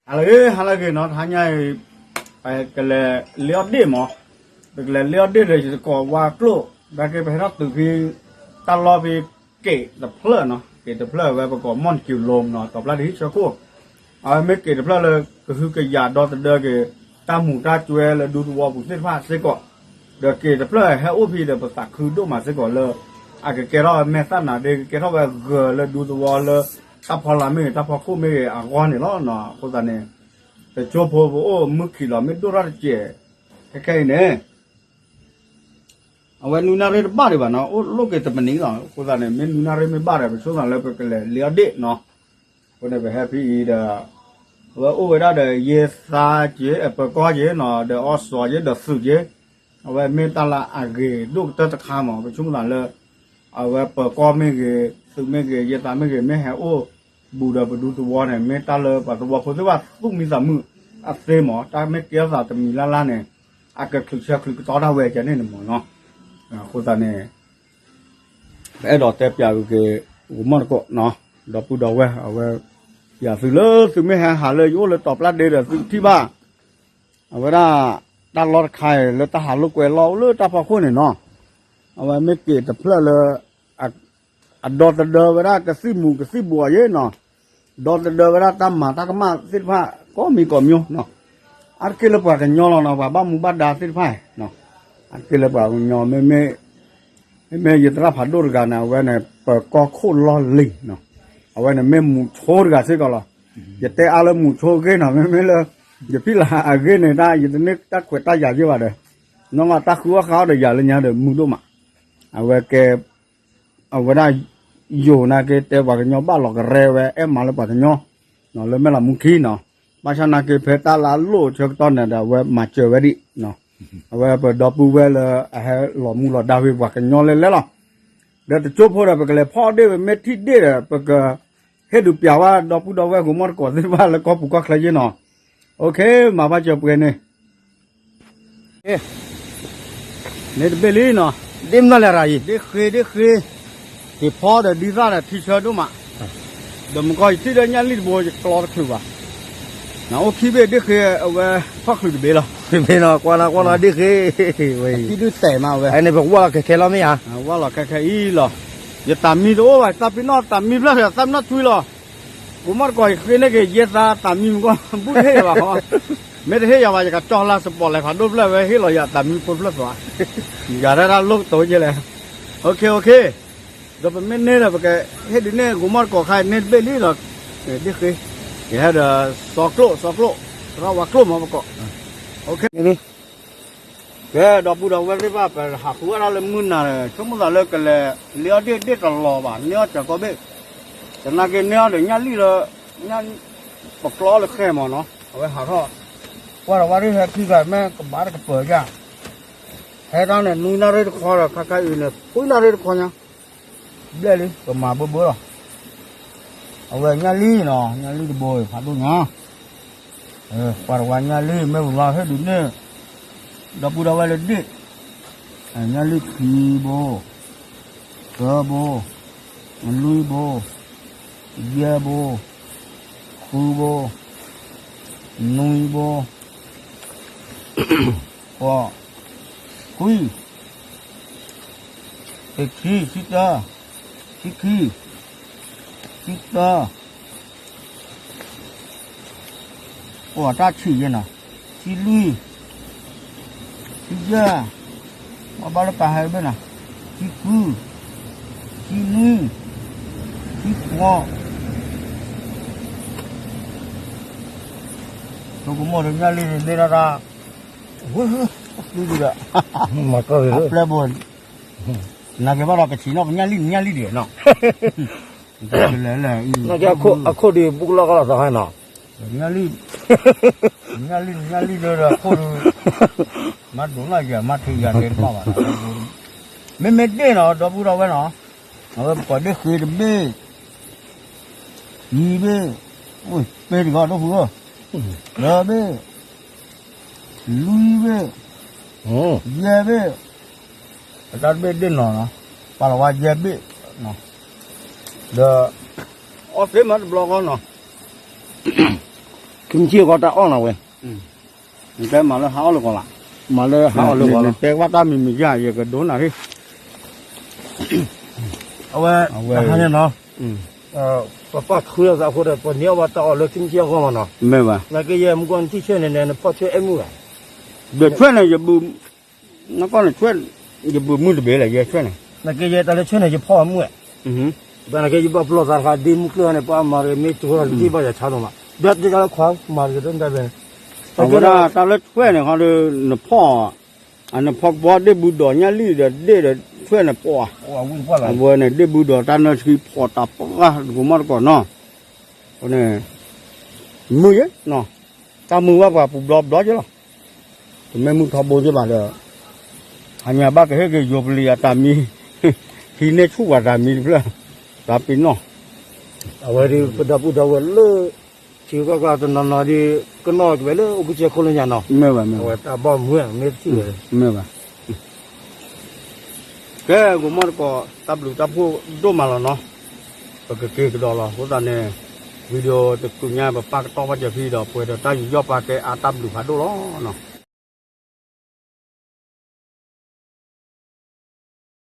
ဟါလၢအဂ့ၤ ဟါလၢအဂ့ၤနီၤ, တဟါညါအံၤ ပကလဲၤလ့အီၣ်ဒ့ၣ်မး, ပကလဲၤလ့အီၣ်ဒ့ၣ်ဒီးယသကိးဝါကျိၣ်, နာ်က့ပဟဲထီၣ်တုၤဖဲ တၢ်လီၢ်ဖဲ က့းတဖျၢၣ်နီၤ, က့းတဖျၢၣ်ဝဲပကိးမီၣ်နကၠူၤလိၤနီၤ, တီၤပျၢ်တဟံၣ်ဆၢခိၣ်, အဝဲမ့ၢ်က့းတဖျၢၣ်လၢ ကဟုကယာ်ဒီသဒၢက့ၤ တၢ်မူးတၢ်ကွဲလၢဒူသဝီပူၤသ့ၣ်တဖၣ်စ့ၢ်ကီး, ဒီးက့းတဖျၢၣ်ဟဲအိၣ်ဖဲဒီးပသးခုဒိၣ်မးစ့ၢ်ကီးလၢ အကကဲထီၣ်ဝဲမဲာ်သၣ်နးဒ့ ကကဲထီၣ်ဝဲဂၢၤလၢဒူသဝီလၢ တၢ်ဖီလာ်မ့ၢ်ဂ့ၤ တၢ်ဖီခိၣ်မ့ၢ်ဂ့ၤအဂီၢ်န့ၣ်လီၤ. အဃိသတးန့ၣ် တကၠိဖိပအိၣ်မုၢ်ခံးလီၤ မ့ၢ်ဒိၣ်ထီၣ်တစဲး ခဲခဲအံၤန့ၣ် အဝဲနွံနၣ်ရ့တဘၣ်ဒံးဘၣ်နီၤ, အိၣ်လိၣ်က့ၤတမံၤလီၤ. အဃိသတးန့ၣ် မ့ၢ်နွံနၣ်ရ့မ့ၢ်ဘၣ်ဒီး ပဆိကမိၣ်သးလၢပကလဲၤလ့အီၣ်ဒ့ၣ်နီၤ. အဃိန့ၣ် ပဟဲဖဲအံၤဒီး အဝဲအိၣ်ဝဲဒၣ်ဒီး ယဲသါက့ၤ အပၢၤကီၢ်က့ၤနီၤ, ဒီးအီစီၤက့ၤ ဒီးသုးက့ၤ, အဝဲမ့ၢ်တၢ်လၢအဂ့ၤဒိၣ်ကတၢၢ်တခါမး, ပဆိကမိၣ်သးလၢ အဝဲပၢၤကီၢ်မ့ၢ်ဂ့ၤ သုးမ့ၢ်ဂ့ၤ ယဲသါမ့ၢ်ဂ့ၤ မ့ၢ်ဟဲအိၣ်ဘူးဒီးပဒူသဝီန့ၣ် မ့ၢ်တၢ်လၢပှၤသဝီဖိသ့ၣ်တဖၣ်သူၣ်မံသးမုာ်အသ့မး, တၢ်မ့ၢ်ကဲထီၣ်သးတမံၤလၢ်လၢ်န့ၣ် အကချုးဆၢချုးကတီၢ်ဒၣ်ဝဲကန့ၣ်န့ၣ်မးနီၤ. အဃိသတးန့ၣ် ပအဲၣ်ဒိးတဲပျးက့ၤ ဂီၤမီၢ်တကိးနီၤ, ဒီပုၢ်ဒီဝဲၢ် အဝဲ ပျးသုလၢသုမ့ၢ်ဟဲဟးလၢယအိၣ်လၢတီၤပျၢ်ဒ့ဒီး သုကထံၣ်ဘၣ် အဝဲဒၣ် တၢ်လီၢ်တခါအံၤ လၢတၢ်ဟးလိာ်ကွဲလီၢ်အိၣ်လၢတၢ်ဖီခိၣ်န့ၣ်နီၤ, အဝဲမ့ၢ်က့ၤတဖျၢၣ်လၢ အဒီသဒၢဝဲဒၣ်ကသံၣ်မူၤကသံၣ်ဘှီးအံၤနီၤ, ဒီသဒၢဝဲဒၣ်တၢ်မၤတၢ်ကမၣ်သ့ၣ်တဖၣ် ကိးမံၤကိးမျိုးနီၤ, အါတက့ၢ်လၢပှၤကညီလီၤနီၤ, ပှၤဘၣ်မူဘၣ်ဒါသ့ၣ်တဖၣ်နီၤ, အါတက့ၢ်လၢပှၤကညီ မ့မ့ၢ် မ့မ့ၢ်ယသရၣ်ဖးဒိၣ်တဂၤန့ၣ် အဝဲန့ၣ် ပၢၤကီၢ်ခိၣ်လီၢ်လံၤနီၤ, အဝဲန့ၣ်မ့ၢ်မူၤဆိတဂၤစ့ၢ်ကီးလီၤ. ယတဲအါလၢမူၤဆိအဂ့ၢ်နီၤ, မ့မ့ၢ်လၢ ယဖံလၤအဂ့ၢ်န့ၣ် တၢ်ယတန့ၢ်တၢ်ခွဲးတၢ်ယာ်ယဲၢ်ဘၣ်ဒီး နီၢ်နီၢ်တၢ်ဃုအီၣ်ဃါအီၣ်ဒီးယၤလၢညါဒီးမုာ်ဒိၣ်မး, အဝဲကဲ အဝဲဒၣ် ယိာ်နာ်က့တဲပှၤကညီဘၣ်လီၤကရဲဝဲ အဲၣ်မးလၢပှၤကညီ လၢမဲၢ်လးမူခံနီၤ, ဘၣ်ဆၣ်နာ်က့ဖဲတၢ်လၢအလိၣ်ဆၢကတီၢ်န့ၣ်ဒီး အဝဲမၤစၢၤဝဲဒံးနီၤ, အဝဲပဒီပုၢ်ဝဲၢ်လၢအဟဲလီၤမူလီၤဒါဝဲပှၤကညီလဲၣ်လဲၣ်လီၤ. ဒီးတကၠိဖိဒီး ပကလဲၤဖီၣ်ဒ့ၣ် ပမ့ၢ်ထံၣ်ဒ့ၣ်ဒီး ပကဟ့ၣ်ဒုးပျးဝဲဒီပုၢ်ဒီဝဲၢ်ဂီၤမီၢ်တကိးသ့ၣ်တဖၣ်လၢကီၢ်ပူၤကီၢ်ချၢယဲၢ်နီၤ, မၤဘၣ်စၢၤပှဲၤန့ၣ် န့ၣ်တဘ့ၣ်လံနီၤ, ဒ့ၣ်မနုၤလဲၣ်ရၤအံၤ, ဒ့ၣ်ဃ့ ဒ့ၣ်ဃ့, က့ၤဖီဒီးဒ်သၣ်ဒီးထံဆၢဒိၣ်မး, ဒီးမုၢ်ကီၢ်ယထံၣ်ဒီးညၣ်လံၣ်တဘိ ယကျီတချုးဘၣ်, နအိၣ်ခံဘ့ၣ်ဒ့ၣ်ဃ့အဝဲ ဖီၣ်ချုးတဘ့ၣ်လီၤ, တဘ့ၣ်နီၤ ကွၢ်နီၤကွၢ်နီၤဒ့ၣ်ဃ့, ဝဲအံၤ ဒုးတဲမးဝဲ, န့ၣ်ပဝၢ်လီၤခဲခဲလီၤမ့ၢ်ဧါ, ဝၢ်လီၤခဲခဲအံၤလီၤ, ယတၢ်မံတအိၣ်ဘၣ် သးပ့ၤနီၣ်တၢ်မံဖျၢၣ် သးပ့ၤနီၣ်ထွံလီၤ ဂီၤမီၢ်တကိးယဃ့န့ၢ်က့ၤ ယဲသးတၢ်မံမုၢ်ကီၢ် ဘူၣ်တဟ့ၣ်ယၤဘၣ်ဃီ, မ့ၢ်တဟ့ၣ်ယၤဘၣ် ယကကၠီလါစပီၣ်လဲၤဖးဒိၣ်ဖျၢၣ်ဝဲ ဟ့ၣ်လီၤယၤတၢ်မံဖိတဖျၢၣ်သွး, ယၤဒၣ်တၢ်လိၣ်ကတိၤယဲလဲၣ်, အိၣ်ခ့အိၣ်ခ့, ဒီးပမ့ၢ်န့ၢ်ဒီး ပကဟ့ၣ်ဒုးန့ၢ်ဂီၤမီၢ်တကိးခါန့ၢ်တဘ့ၣ်လံဒီး, ဒ့ၣ်ဃ့, ယဟဲဒီး စီၤကျိၣ် စီၤကျိၣ်, သရၣ်ဝါကျိၣ်မးပကိး, အိၣ်ခ့ ကဲ ဒီပုၢ်ဒီဝဲၢ်သ့ၣ်တဖၣ် ပဟးဃုဝဲဒၣ်လၢမုၢ်နၤဒီး ဆိကမိၣ်သးလၢကလဲၤလ့အီၣ်ဒ့ၣ် ဒ့ၣ်တလီၤဘၣ် န့ၢ်အီၣ်စၢၤကီးဘ့ၣ်, သနာ်က့န့ၢ်အီၣ်ဒီးညၣ်လံၣ်လၢ ညၣ် ပကျီလၢဃဲမးနီၤ အဝဲဟးထီၣ်, ကွၢ်ဒီးဝဲဒၣ်ဟဲခံဂၤမ့ၢ်ကဘၣ်တကပၢၤယၤ, ဟဲတၢ်န့ၣ် နွံနၣ်ရ့တခီဒီး ခါခါအံၤန့ၣ် ခွံနၣ်ရ့တခီညါ, ဘျဲၣ်လံ ကမၤဘၢဘၢလီၤ အဝဲညၣ်လံၣ်နီၤ ညၣ်လံၣ်တဘိဖးဒိၣ်ညါ, ပှၤတဝါညၣ်လံၣ်မ့ၢ်ပလီၤဟ့ၣ်ဒုးန့ၢ်, ဒီပုၢ်ဒီဝဲၢ်လၢဒ့ၣ်, ညၣ်လံၣ်ခံဘိ, သၢဘိ, လွံၢ်ဘိ, ယဲၢ်ဘိ, ဃုဘိ, နွံဘိ, ဃိး, ခွံ, တဆံ, ဆံတၢ, ဆံခံ, ဆံသၢ, အိၣ်တၢ်ဆံးယဲနီၤ, ဆံလွံၢ်, ဆံယဲၢ်, ဘၣ်ဘၣ်လၢပာ်ဟဲဘ့ၣ်နီၤ, ဆံဃု, ဆံနွံ, ဆံဃိး, ဆိကမိၣ်ဒီးညၣ်လံၣ်န့ၣ်မ့ၢ်ဒၣ်တၢ်, ဝဲ, ဝဲ, ဝဲ, အပျဲၢ်ဘိ, နာ်က့ဘၣ်ဒီးကဆံးနီၣ်ပညၣ်လံၣ် ညၣ်လံၣ်ဒံးနီၤ, အခိၣ်ဒုးဘူးကလီကလီသီဟဲနီၤ, ညၣ်လံၣ်, ညၣ်လံၣ် ညၣ်လံၣ်လၢအခိၣ်ဒုး, မၤဒိးနီၣ်ယၤ မၤထံးယၤတဲတဘၣ်ဘၣ်, မ့မ့ၢ်ဒ့ၣ်နီၤ ဒီပုၢ်ဒီဝဲၢ်နီၤ, အဝဲပကိးဒ့ၣ်ဃ့တဘ့ၣ်, ခံဘ့ၣ်, ပ့ၤတဂီၤဒိၣ်ဖုဧၢ, သၢဘ့ၣ်, လွံၢ်ဘ့ၣ်, ယဲၢ်ဘ့ၣ်, အတၢ်တဘ့ၣ်ဒ့ၣ်နီၤနီၤ, ပာ်လီၤဝါယဲၢ်ဘ့ၣ်, ဒီး အီၣ်သ့မးတဘျီဃီနီၤ, က မ့ၢ်ကီတၢ်အီၣ်နီၤဝဲ, နတဲမၤလၢဟးအီၣ်လၢကီးလီၤ, မၤလၢဟးအီၣ်လၢကီးလီၤ, နတဲဝဲတၢ်မံၤမံၤယါ ယကဒိနၤဟ့ၣ်, အဝဲ တဟါန့ၣ်နီၤ, ပပာ်ခုအသးအဃိဒီး ပန့ၢ်အီၣ်ဘၣ်တၢ်အီၣ်လၢခံမ့ၢ်ကီအဂီၢ်မးနီၤ, မ့ၢ်ဘၣ်, နာ်က့ယဲမူကီၢ်နထံၣ်ဆဲန့ၣ်န့ၣ် နဖီၣ်ဆွဲအဲၣ်မုၢ်ဘၣ်, ဒီးဆွဲန့ၣ် ယဘုး, နကီၢ်န့ၣ်ဆွဲ, ယဘုးမုၢ်တဘ့ၣ်လဲၣ် ယဲဆွဲန့ၣ်, နာ်က့ယဲတၢ်လၢဆွဲန့ၣ် ယဖီၣ်အမုၢ်, ဘၣ်နာ်က့ယဘၣ်ပလီၢ်သးတခါ ဒ့မုၢ်ကျၢၢ်န့ၣ် ပှၤမၤတဂ့ၤ မ့ၢ်တဂ့ၤတဘၣ်ယၤဆါဒိၣ်မး, ဒီးတၢ်လၢခွါမၤတဂ့ၤတဘၣ်, အဝဲဒၣ်တၢ်လၢဆွဲန့ၣ်ခီဒီး နဖီၣ်, နဖီၣ်ကဘီဒ့ၣ်ဘူးဒီးညၣ်လံၢ်ဒီးဒ့ၣ်ဒီးဆွဲန့ၣ်ပီၢ်, အဝဲန့ၣ် ဒ့ၣ်ဘူးဒီးတၢ်နၢဆှံဖီၣ်တၢ်ပှၢ်တကမီၣ်တကီၢ်နီၤ, အဝဲန့ၣ် မုၢ်ယဲ, တၢ်မုၢ်ဝဲပှၤပူၤဘျီဘျီက့လီၤ, တမ့ၢ်မုၢ်ထီဘိက့ဘၣ်ဒီး, ဟါညါဘၣ်ကဟ့ၣ်က့ၤယိၤပလံၤအတၢ်မံ, ဟံးန့ၢ်ဆူၣ်ပှၤတၢ်မံတဖျၢၣ်, တၢ်ပ့ၤနီၣ်, အဝဲဒၣ်ပဒီပုၢ်ဒီဝဲၢ်လၢ ထံဂုၤကီၢ်ဂၤတနီၤနီၤဒီး ကနီၣ်က့ၤဝဲလၢအိၣ်ဘှံးစဲခိၣ်လၢညါနီၤ, မ့ၢ်ဝဲတၢ်ဘီမုၢ်မ့ၢ်တထံၣ်ဝဲ, မ့ၢ်ဝဲ ကဲ ကမီၣ်တကီၢ် တၢ်ဘျုးတၢ်ဖှိၣ်ဒိၣ်မးလီၤနီၤ, ပကက့ၤကဒီးလီၤ အဃိသတးန့ၣ် video တချုးညါ ပပာ်ကတီၢ်ဘၣ်စၢၤဖဲဒီး ပှဲၤဒီးတၢ်ယူးယီၣ်ပာ်ကဲအါ တၢ်ဘျုးဖးဒိၣ်လီၤနီၤ.